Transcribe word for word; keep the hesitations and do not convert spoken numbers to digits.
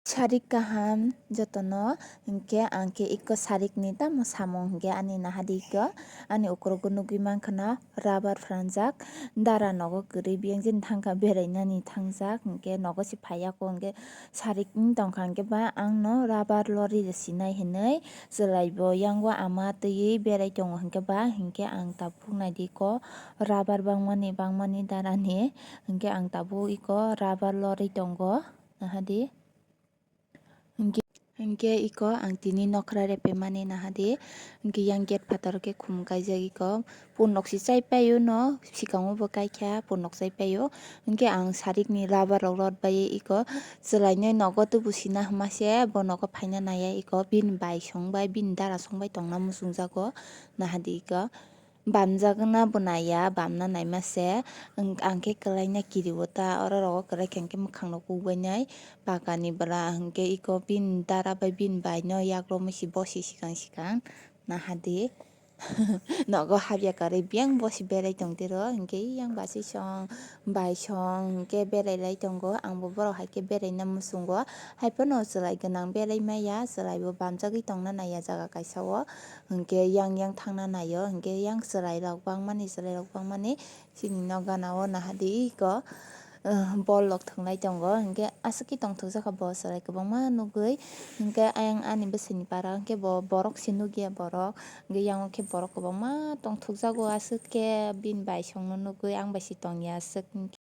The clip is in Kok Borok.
Sarik kaham jotono, hinkhe ang khe iko sarikni tamo samung hinkhe ani nahadi iko, ani ukrogo nugwi mankha na rubber phanjak, dara nogo kwrwi biyang jani thangkha berainani thangjak, hinkhe nogo se phaiya ko hinkhe sarik wng tongkha hinkhe ba angno rubber lorry sinai hinwi chwlaibo yango ama twiwi berai tongo hinkhe ba hinkhe ang tabuk naidi iko rubber bangmani bangmani darani hinkhe ang tabuk iko rubber lorwi tongo. Nahadi. Hinkhe, hinkhe iko ang tini nokra repemani nahadi. Hinkhe yang gate phataro khe khum kaijak iko. Pun nok si chai paio no, sikango bo kaikha, pun nok chai paio. Hinkhe ang sarikni rubber rok rot bai iko. Chwlaino nogo tubu sina hwnma se, bo nogo phaina naiya iko. Bini bai song bai, bini dara song bai tongna muchungjago nahadi iko. Bamjagna bo naiya, bamna naima se, ang, ang khe kwlaina kiriwo ta, oro rogo kwlai khe ang khe mwkhang no kukbainai, pakani bwla, hinkhe iko bini dara bai bini bai no yak romwi si bosi sikang sikang nahadi. Nogo habya kwrwi biyang bosi berai tongtiro, hinkhe yang bachwi song, bai song, hinkhe berai lai tongo, ang bo borok hai khe beraina muchungo, hai phano chwlai gwnang berai maya, chwlai bo bamjagwi tongna naiya jaga kaisa o. Hinkhe yang yang thangna naio, hinkhe yang chwrairok bangmani, chwrairok bangmani chini nok gana o nahadi iko, eh, bol rok thwnglai tongo, hinkhe aswk khe tongthokjak kha bo chwrai kwbangma nugwi, hinkhe ayang ani bwswini para hinkhe bo borok se nukya borok, hinkhe yang o khe borok kwbangma tongthokjago aswk khe bini bai songno nugwi ang bai se tongya aswk.